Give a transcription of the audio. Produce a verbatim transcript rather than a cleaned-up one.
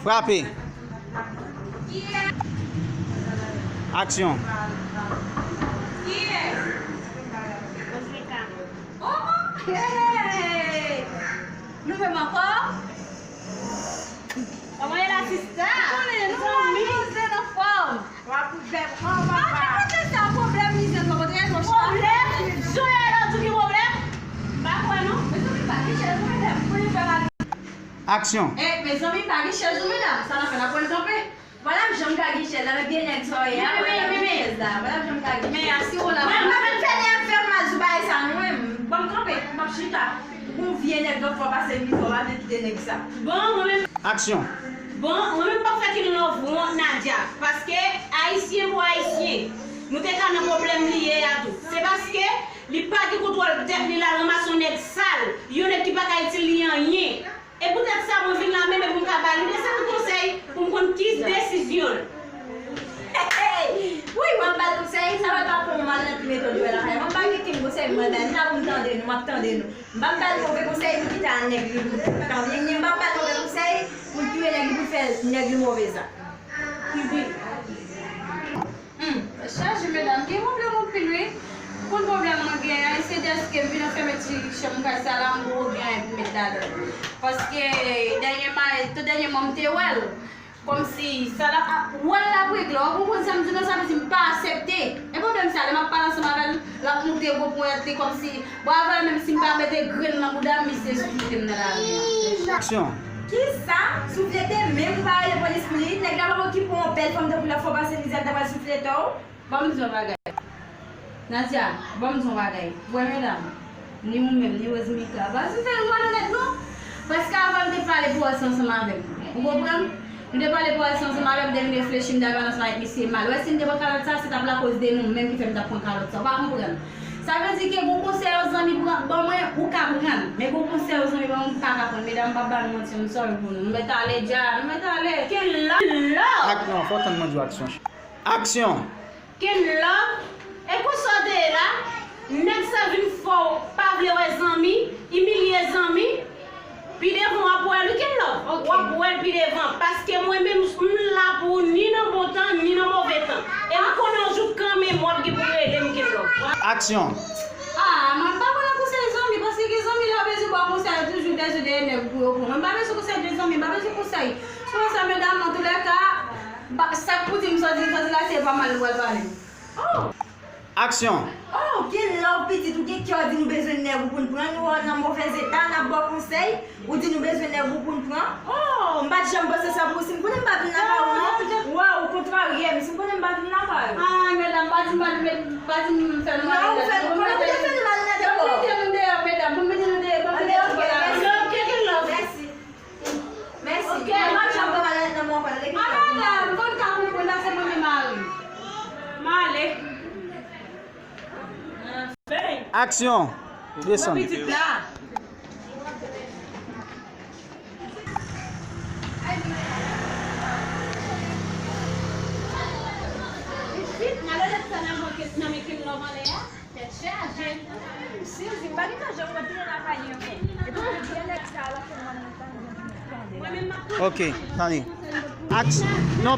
Frape. Aksyon. Nou menm ankò? Kòman ye la sista? Konnen nou la, nou anfòm. W ap ouvè pran papa. Kote sa pwoblèm li jwenn mwen kote yon chita. Pwoblèm? Joel ap di ki pwoblèm? M pa kwè non. Mezanmi pa gen chèz ou medam pou li fè mal. Aksyon. Eh, mezanmi pa gen chèz ou medam. Sa n ap fè n ap pran kanpe. Vwala m janm ka gen chèz la, men vye nèg sa w ye a, vwala m janm ka gen chèz la, vwala m janm ka gen chèz. Men asire w la. Mwen m pa fè nèg fè m mal sou bagay sa non, men m ban m kanpe, m ap chita. Gon vye nèg lòt fwa pase m li fò pa vle kite nèg sa. Bon, mwen menm. Aksyon. Bon, mwen menm m p ap fè Kenlove wont Nadia, paske ayisyen pou ayisyen, nou te ka nan pwoblèm li ye a tou. Se paske li pa gen kontwòl tèt li, l al ranmase yon nèg sal, yon nèg ki pa ka itil li anyen. E poutèt sa mwen vin la menm e pou m ka ba li de sèl konsèy pou m konn ki desizyon l. Hey, hey! Wi, w ap ba l konsèy, sa va pa fè w mal nan ki metòd ou wè lakay mwen. M pa gen kenn konsèy mwen bay, m la pou m tande nou, m ap tande nou. M p ap ba l move konsèy pou kite a nèg li pou l ta byen, m p ap ba l move konsèy pou l touye nèg li pou l fè nèg li move zak. Hum, chaje medam, gen pwoblèm anpil wi. Konn pwoblèm mwen gen an, se dèske m vin nan fèmeti chanm kay sa la, m gwo gen anyen pou m met ladan l. Paske dènyèman, tou dènyèman m te wè l, kòmsi sa la, wè l l ap regle, w konprann sa m di w la, sa vle di m pa aksepte. E pwoblèm sa, lè m ap pale ansanm avè l, l ap moute gwo ponyèt li kòmsi Bon, avan menm si m pa mete grenn nan bouda m, misye souflete m nan lari a. Aksyon. Kisa? Souflete menm ou pa rele polis pou li? Nèg la p ap okipe w, yon bèl fanm tankou l ap fè w pase mizè, l ta pral souflete w? Ban m di w yon bagay. Nadia, ban m di w yon bagay. Ou wè medam, ni ou menm, ni Rosemika, pa vin fè nou malonèt non. Paske avan l te pale pou w ansanm avè m. Ou konprann? Nou te pale pou al ansanm avè m, m te vin reflechi, m t al pale ansanm avèk misye mal. Ou wè si m te pran kalòt sa, se t ap lakoz de nou menm ki fè m t ap pran kalòt sa. Ou pa konprann? Sa vle di ke gon konsèy yon zanmi pran ban mwen, ou ka pran l. Men gon konsèy yon zanmi ban mwen, ou pa ka pran l. Medam, m p ap ba nou manti, m sorry pou nou. Nou mèt ale dja, nou mèt ale. Kenlove! Ak non, fò w tann mwen di w aksyon. Aksyon! Kenlove, e konsa w te ye la, nèg sa vin fè w pa vle wè zanmi, imilye zanmi, pi devan w ap wè l wi Kenlove, w ap wè l pi devan, paske mwen menm m la pou ou ni nan bon tan ni nan move tan, e m konnen yon jou kanmenm w ap gen pou rele m Kenlove. Aksyon. Ah, mwen m pa pran nan konsèy zanmi, paske gen zanmi lè yo bezwen ba w konsèy, yo toujou bezwen dèyè nèg pou yo pran. Mwen m pa bezwen konsèy de zanmi, m pa bezwen konsèy. Se konsa medam, antoulèka, Ba, sa k pou di m sòti, sòti la se pa mal nou pral pale. Oh! Aksyon! Oh, Kenlove pitit, ou gen kè w di nou bezwen nèg ou pou n pran, nou wè w nan movèz eta, n ap ba w konsèy, ou di nou bezwen nèg ou pou n pran. Oh, m pa t janm panse sa pou ou, si m konnen m pa vin lakay ou non. Waw, ou kontrarye m, si m konnen m pa vin lakay ou. Ah, medam, pa di m, pa di m, pa di m fè nou malonèt. Non, ou fè nou, konnen ou te fè nou malonèt ankò. Ban m mete nou deyò, medam, ban m mete nou deyò, ban m mete nou deyò. Kenlove, Kenlove. Mèsi. Mèsi. Ok. Mwen pa janm pran malèt nan men w ankò, tande. Ah, madanm, konn ka konprann sa, se mwen menm mari. M ale. Aksyon. Desann. Pitit la. Pitit, malonèt sa nan men Kenlove anlè a. Tèt chaje. Sizi, m pa gentan janm rantre nan lakay li ankò. Epi jodi a nèg sa a l ap fè m wè m nan tan. Ok, tande. Aksyon. Non.